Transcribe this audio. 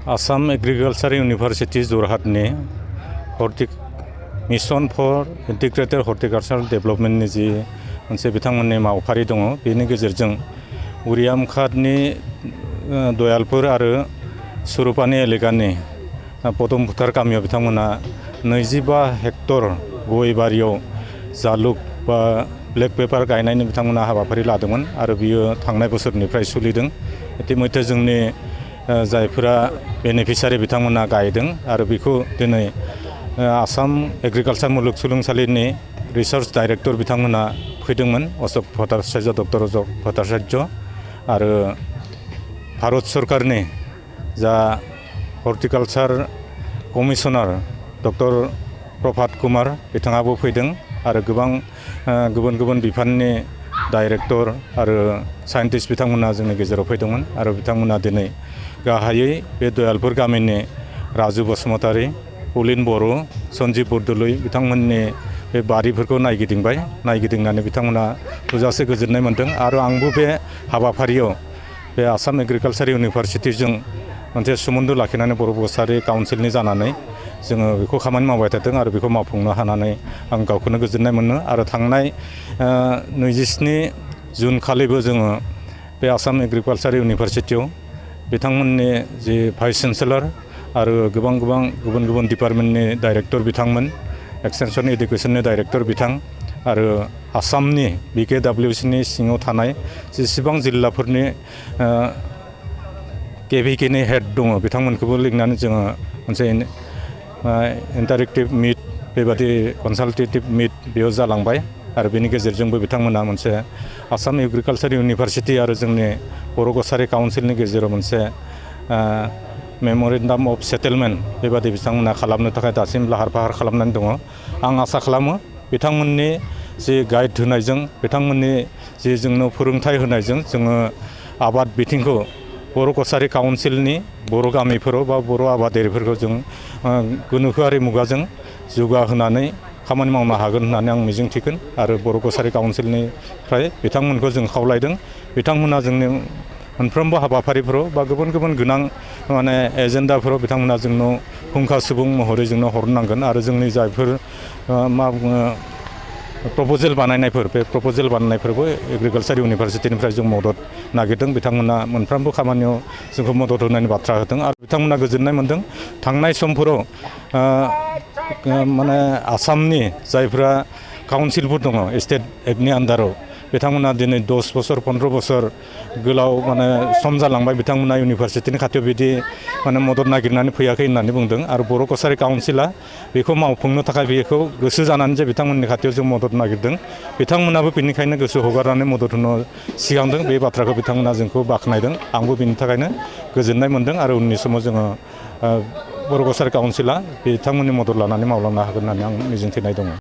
Assam agriculture university जरहाटनि mission for integrated horticulture डेभेलपमेन्टनि जि मोनसे बिथांमोननि मावफारि दङ बेनि गेजेरजों उरियाम खादनि दयालपुर आरो सुरुपानि एलेकानि पदम भुटार गामियाव बिथांमोना 25 हेक्टर गय बारियाव जालुक बा ब्लेक पेपार गायनायनि बिथांमोना हाबाफारि लादोंमोन आरो बियो थांनाय बोसोरनिफ्राय सोलिदों। इतिमध्य जोंनि जायफोरा बेनिफिसियारि बिथांमोना गायदों आरो बेखौ दिनै आसाम एग्रिकालचार मुलुगसोलोंसालिनि रिसार्च डाइरेक्टर बिथांमोना फैदोंमोन अशोक भट्टाचार्य डक्टर अशोक भट्टाचार्य आरो भारत सरकारनि जा हर्टिकालचार कमिशनार डक्टर प्रभात कुमार बिथाङाबो फैदों आरो गोबां गुबुन गुबुन बिफाननि डाइरेक्टर आरो साइन्टिस्ट बिथांमोना जोंनि गेजेराव फैदोंमोन आरो बिथांमोना दिनै गाहायै बे दयालपुर गामिनि राजु बसुमतारी पुलिन बर' सन्जीब बरदलै बिथांमोननि बे बारिफोरखौ नायगिदिंनानै बिथांमोना थोजासे गोजोननाय मोन्दों आरो आंबो बे हाबाफारियाव बे आसाम एग्रिकालचार इउनिभार्सिटिजों मोनसे सोमोन्दो लाखिनानै बर' कसारी काउन्सिलनि जानानै जोङो बेखौ खामानि मावबाय थादों आरो बेखौ मावफुंनो हानानै आं गावखौनो गोजोननाय मोनो आरो थांनाय 27 जुन खालिबो जोङो बे आसाम एग्रिकालचार इउनिभार्सिटियाव बिथांमोननि जि भाइस चेन्सेलर आरो गोबां गुबुन गुबुन डिपार्टमेन्टनि डाइरेक्टर बिथांमोन एक्सटेनसन एडुकेसननि डाइरेक्टर बिथां आरो आसामनि BKWCनि सिङाव थानाय जेसेबां जिल्लाफोरनि KVKनि हेड दङ बिथांमोनखौबो लिंनानै जोङो मोनसे इन्टारेक्टिभ मिट बेबादि कनसाल्टेटिभ मिट बेयाव जालांबाय आरो बेनि गेजेरजोंबो बिथांमोना मोनसे आसाम एग्रिकालचार इउनिभार्सिटि आरो जोंनि बर' कसारी काउन्सिलनि गेजेराव मोनसे मेम'रेन्डाम अफ सेटेलमेन्ट बेबादि बिथांमोना खालामनो थाखाय दासिम लाहार फाहार खालामनानै दङ। आं आसा खालामो बिथांमोननि जि गाइड होनायजों बिथांमोननि जि जोंनो फोरोंथाय होनायजों जोङो आबाद बिथिंखौ बर' कसारी काउन्सिलनि बर' गामिफोराव बा बर' आबादारिफोरखौ जों गोनोखोआरि मुगाजों जौगाहोनानै खामानि मावनो हागोन होननानै आं मिजिंथिगोन आरो बर' कसारी काउन्सिलनिफ्राय बिथांमोनखौ जों खावलायदों बिथांमोना जोंनि मोनफ्रोमबो हाबाफारिफोराव बा गुबुन गुबुन गोनां एजेन्डाफोराव बिथांमोना जोंनो फुंखा सुबुं महरै जोंनो हरनांगोन आरो जोंनि जायफोर मा बुङो प्रप'जेल बानायनायफोर बे प्रप'जेल बानायनायफोरबो एग्रिकालचार इउनिभार्सिटिनिफ्राय जों मदद नागिरदों बिथांमोना मोनफ्रोमबो खामानियाव जोंखौ मदद होनायनि बाथ्रा होदों आरो बिथांमोना गोजोननाय मोन्दों। थांनाय समफोराव आसामनि जायफ्रा काउन्सिलफोर दङ स्टेट एक्टनि आन्डाराव बिथांमोना दिनै 10 बोसोर 15 बोसोर गोलाव सम जालांबाय बिथांमोना इउनिभार्सिटिनि खाथियाव बिदि मदद नागिरनानै फैयाखै होननानै बुंदों आरो बर' कसारी काउन्सिला बेखौ मावफुंनो थाखाय बेखौ गोसो जानानै जे बिथांमोननि खाथियाव जों मदद नागिरदों बिथांमोनाबो बेनिखायनो गोसो हगारनानै मदद होनो सिगांदों बे बाथ्राखौ बिथांमोना जोंखौ बाख्नायदों आंबो बेनि थाखायनो गोजोननाय मोन्दों आरो उननि समाव जोङो बर' कसारी काउन्सिला बिथांमोननि मदद लानानै मावलांनो हागोन होननानै आं मिजिंथिनाय दङ।